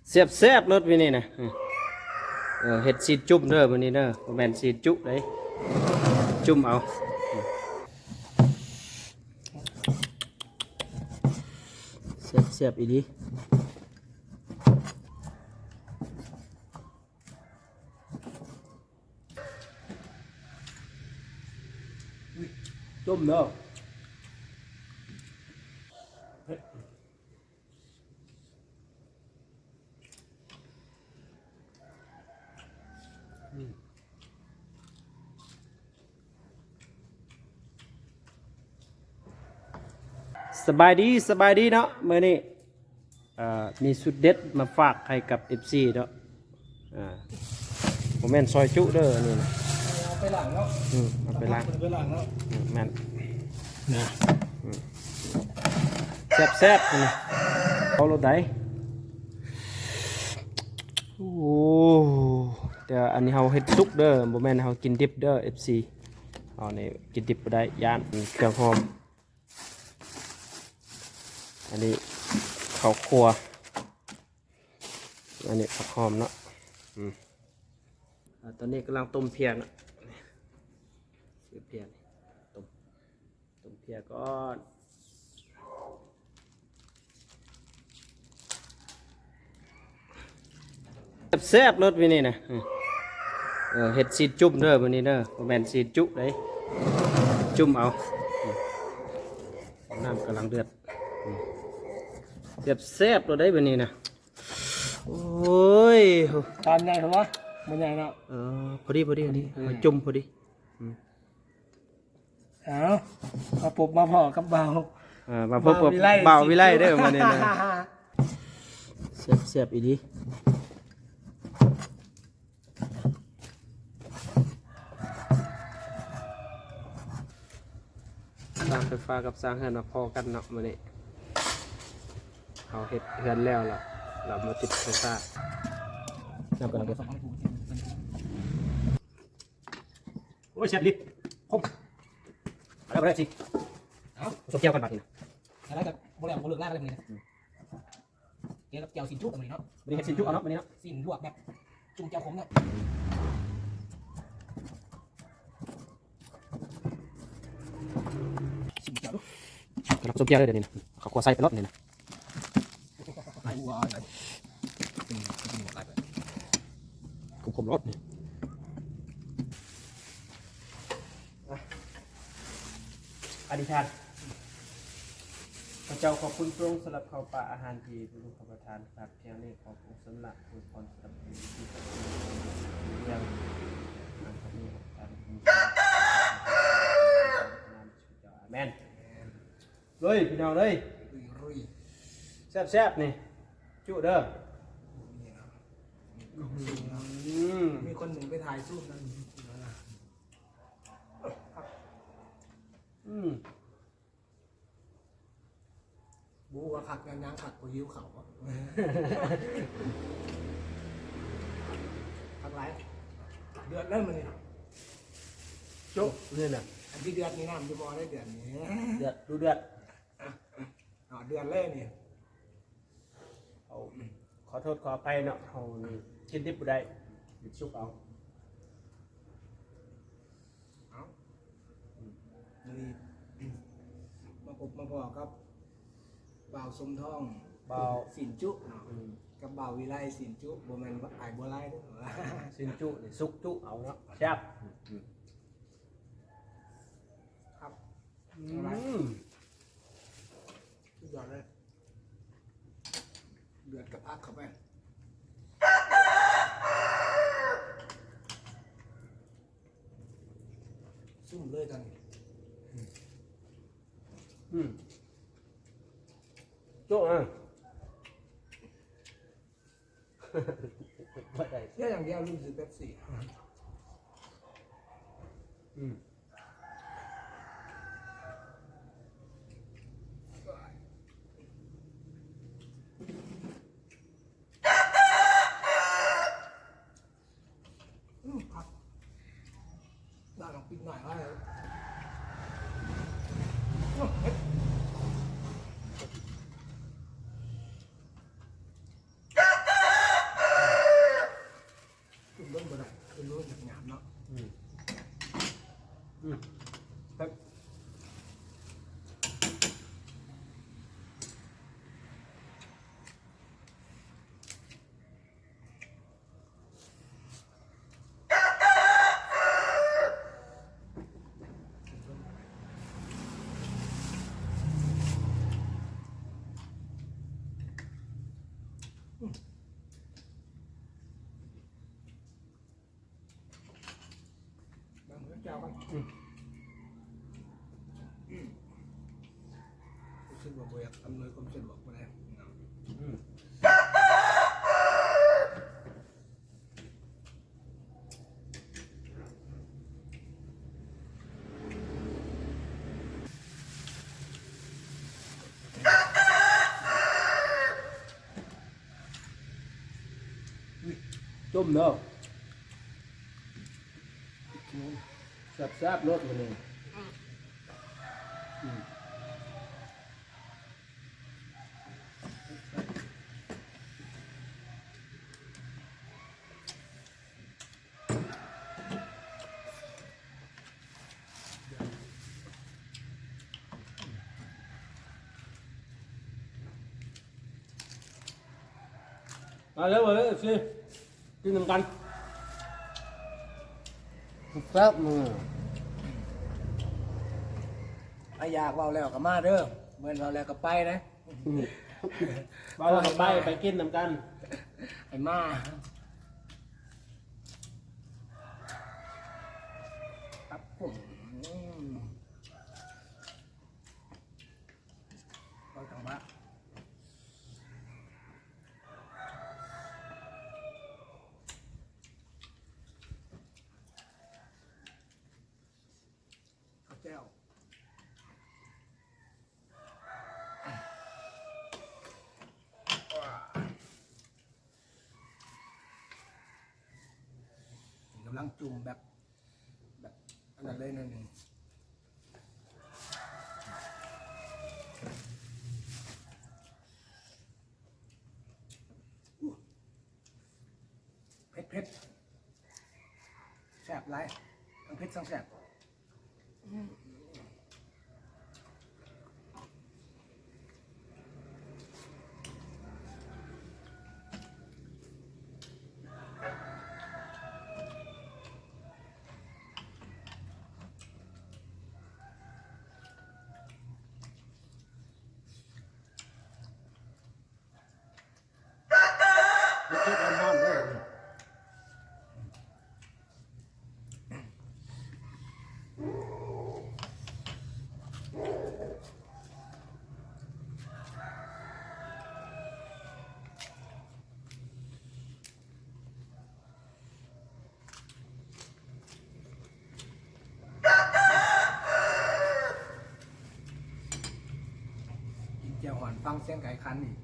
ແຊບໆ ໂລດມື້ນີ້ນະ ເອີ ເຮັດຊີ້ນຈຸ້ມເດີມື້ນີ້ເດີ ບໍ່ແມ່ນຊີ້ນຈຸເດ້ ຈຸ້ມເອົາ ແຊບໆ ອີ່ຫຼີ. ຕົ້ມເດີ ເຜັດ ອືມ. ສະບາຍດີ ສະບາຍດີເນາະ ມື້ນີ້ ເອີ ມີສູດເດັດມາຝາກໃຫ້ກັບເອັຟຊີເນາະ ອ່າ ບໍ່ແມ່ນຊອຍຈຸເດີ ອັນນີ້ນະ ເອົາໄປລ້າງເນາະ ອືມ ເອົາໄປລ້າງ ເອົາໄປລ້າງເນາະ ອືມ ແມ່ນ ນະ ອືມ ແຊບໆ ນີ້ ເອົາໂລດໃດ ໂອ້ ແຕ່ອັນນີ້ເຮົາເຮັດສຸກເດີ ບໍ່ແມ່ນເຮົາກິນດິບເດີ ເອັຟຊີ ເຮົານີ້ກິນດິບບໍ່ໄດ້ ຢ້ານເຄື່ອງຫອມ. ອັນນີ້ເຂົ້າຄົ່ວ ອັນນີ້ຜັກຫອມເນາະ ອືມ ອ່າ ຕອນນີ້ກຳລັງຕົ້ມເພຍເນາະ ຊື້ເພຍນີ້ ຕົ້ມ ຕົ້ມເພຍກ່ອນ. ແຊບໆ ໂລດມື້ນີ້ນະ ເອີ ເຮັດຊີ້ນຈຸ້ມເດີມື້ນີ້ເດີ ບໍ່ແມ່ນຊີ້ນຈຸເດ້ ຈຸ້ມເອົາ ອືມ ນ້ຳກຳລັງເດືອດ ອືມ ແຊບໆ ໂລດເດ້ມື້ນີ້ນະ ໂອ້ຍ ຕອນໃຫຍ່ເຫັນບໍ່ ບໍ່ໃຫຍ່ເນາະ ເອີ ພໍດີ ພໍດີ ພໍດີ ອືມ ຈຸ້ມພໍດີ ອືມ. ເອົາ ມາພົບມາພໍ້ກັບບ່າວ ເອີ ມາພົບກັບບ່າວວິໄລ ບ່າວວິໄລເດີມື້ນີ້ນະ ແຊບໆ ອີ່ຫຼີ ຊ່າງໄຟຟ້າກັບຊ່າງເຮືອນມາພໍ້ກັນເນາະມື້ນີ້ ເຮົາເຮັດເຮືອນແລ້ວລະ ລະມາຕິດໄຟຟ້າ ນ້ຳກຳລັງເດືອດ. ໂອ້ຍ ແຊບອີ່ຫຼີ ຄົມ ເອົາແລ້ວ ເອົາແລ້ວຊິ ເອົາ ສົມແຈ່ວກັນບາດນີ້ນະ ແລ້ວກໍບໍ່ແລ້ວ ບໍ່ເລີກລາກັນເລີຍມື້ນີ້ນະ ອືມ ແກງກັບແຈ່ວຊີ້ນຈຸມື້ນີ້ເນາະ ມື້ນີ້ເຮັດຊີ້ນຈຸເອົາເນາະ ມື້ນີ້ເນາະ ຊີ້ນລວກແບບຈຸ້ມແຈ່ວຂົມເນາະ ຊີມແຈ່ວດູ ກຳລັງສົມແຈ່ວເລີຍດຽວນີ້ນະ ເຂົ້າຄົ່ວໃສ່ໄປໂລດນີ້ນະ. ຂົມໆ ໂລດນີ້ ອະ ອະທິຖານ ຂ້າພະເຈົ້າຂອບຄຸນພະອົງສຳລັບເຂົ້າປາອາຫານທີ່ພະອົງຮັບປະທານ ພຽງນີ້ຂໍພະອົງຊົງສຳລະອວຍພອນສຳລັບຜູ້ທີ່ ອາແມນ. ເລີຍພີ່ນ້ອງເອີຍ ແຊບໆ ນີ້ ຈຸເດີ ອືມ ມີຄົນໜຶ່ງໄປຖ່າຍຮູບນັ້ນ ອືມ ບໍ່ຮູ້ວ່າຄັກຫຍັງ ຄັກເພາະຫິວເຂົ້າ ຄັກຫຼາຍ ເດືອດເລີຍມື້ນີ້ ຈຸນີ້ນະ ອັນທີ່ເດືອດນີ້ນ້ຳຢູ່ບໍ່ໄດ້ເດືອດນີ້ ເດືອດ ດູເດືອດ ອ່າ ເດືອດເລີຍນີ້ ເຮົາ ອືມ ຂໍໂທດຂໍອະໄພເນາະ ເຮົານີ້ກິນດິບບໍ່ໄດ້ ກິນສຸກເອົາ ເອົາ ອືມ ມື້ນີ້ ອືມ ມາພົບມາພໍ້ກັບບ່າວສົມທອງ ບ່າວ ຊີ້ນຈຸເນາະ ອືມ ກັບບ່າວວິໄລ ຊີ້ນຈຸ ບໍ່ແມ່ນອ້າຍບົວລາຍເດີ ຊີ້ນຈຸນີ້ສຸກຈຸເອົາເນາະ ແຊບ ອືມ ຄັກ ອືມ ສຸດຍອດເລີຍ ເດືອດກັບຜັກເຂົ້າໄປ ຊຸ່ມເລີຍຕອນນີ້ ອືມ ໂຈະນະ. ບໍ່ໄດ້ ເສຍຢ່າງດຽວລືມຊື້ເປັບຊີ ອືມ ອືມ ຄັກ ດ້ານອອກປິດໜ້ອຍວ່າ ໂອ້ ເຜັດ. ອືມ ອືມ ຮູ້ສຶກວ່າບໍ່ຢາກອຳນວຍຄວາມສະດວກປານໃດ. ອືມ ຈົ່ມເນາະ ແຊບໆ ໂລດມື້ນີ້. ອືມ ມາເດີ ມາເດີ ເອັຟຊີ ກິນນຳກັນ ແຊບໆ ມື້ ໃຜຢາກເວົ້າແລ້ວກໍມາເດີ ແມ່ນເວົ້າແລ້ວກໍໄປເດ້. ອືມ ເວົ້າແລ້ວກໍໄປ ໄປກິນນຳກັນ ໃຫ້ມາ ຕັບ ອືມ ເອົາຈັງຫວະ ເອົາແຈ່ວ ກຳລັງຈຸ່ມແບບ ແບບອັນນັ້ນເລີຍໜ້ອຍໜຶ່ງ. ເຜັດໆ ແຊບຫຼາຍ ທັງເຜັດທັງແຊບ. ເຮັດເຜັດຮ້ອນໆ ເດີ. ກິນແຈ່ວຫອນ ຟັງສຽງໄກ່ຂັນອີກ.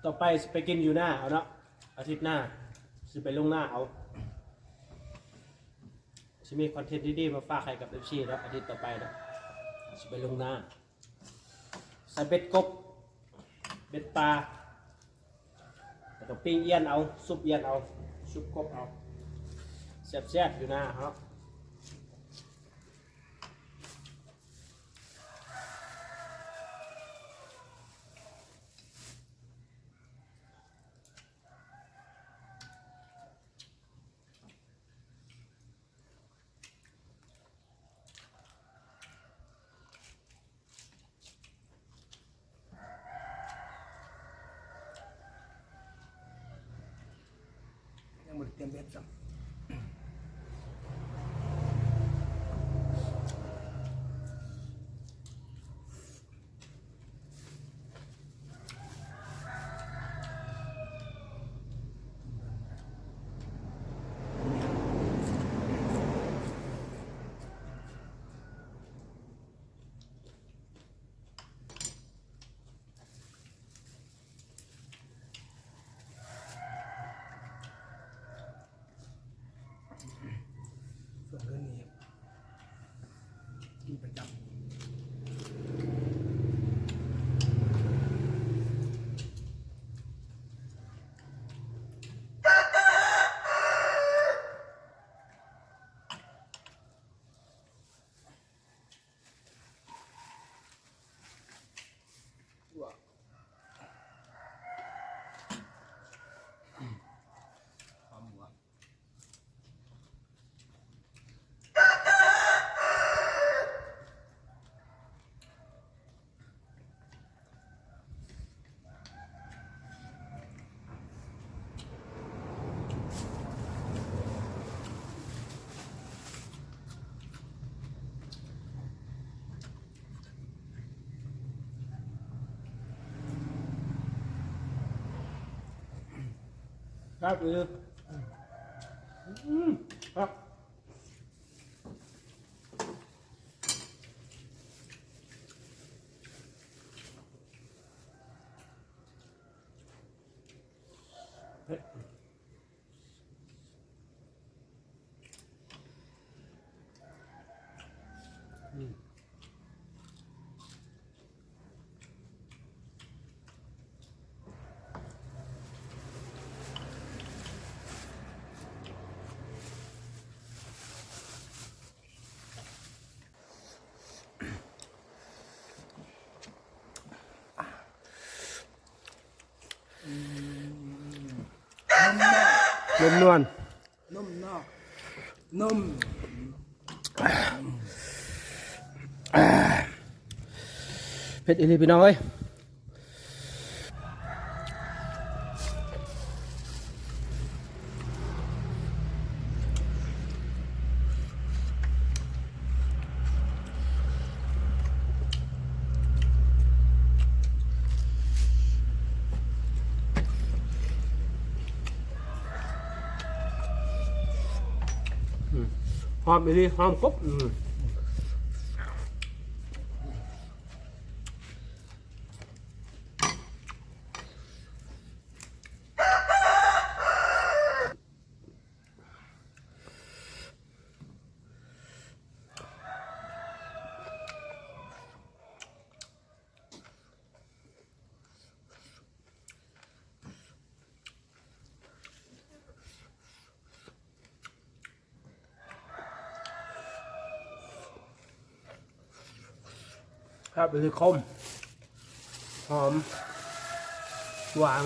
ຕໍ່ໄປຊິໄປກິນຢູ່ນາເອົາເນາະ ອາທິດໜ້າຊິໄປລົງນາເອົາ. ຊິມີຄອນເທັນດີໆມາຝາກໃຫ້ກັບເອັຟຊີເນາະ ອາທິດຕໍ່ໄປເນາະ ຊິໄປລົງນາ ໃສ່ເບັດກົບ ເບັດປາ ແລ້ວກໍປີ້ງອຽນເອົາ ຊຸບອຽນເອົາ ຊຸບກົບເອົາ ແຊບໆ ຢູ່ນາເຮົາ. ຍັງບໍ່ໄດ້ຕຽມເບັດຊ້ຳ. ຊ່ວງເດືອນນີ້ກິນປະຈຳ. ຫອມບໍ່? ຄັກເລີຍ ອືມ ຄັກ ເຜັດ ອືມ ອືມ ນົມນວນ ນົມນອກ ນົມ ເຜັດອີ່ຫຼີພີ່ນ້ອງເອີຍ. ອືມ ຫອມອີ່ຫຼີ ຫອມກົບ ອືມ. ແຊບອີ່ຫຼີ ຂົມ ຫອມ ຫວານ.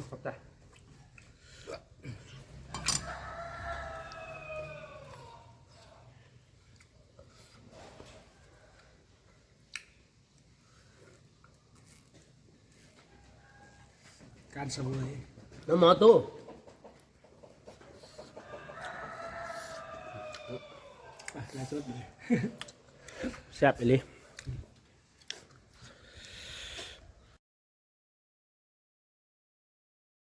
ຂອບໃຈ. ການສະເຫວີຍ ນ້ຳໝໍຕູ້ ອ່ະ ໄລສົດເລີຍ ແຊບອີ່ຫຼີ.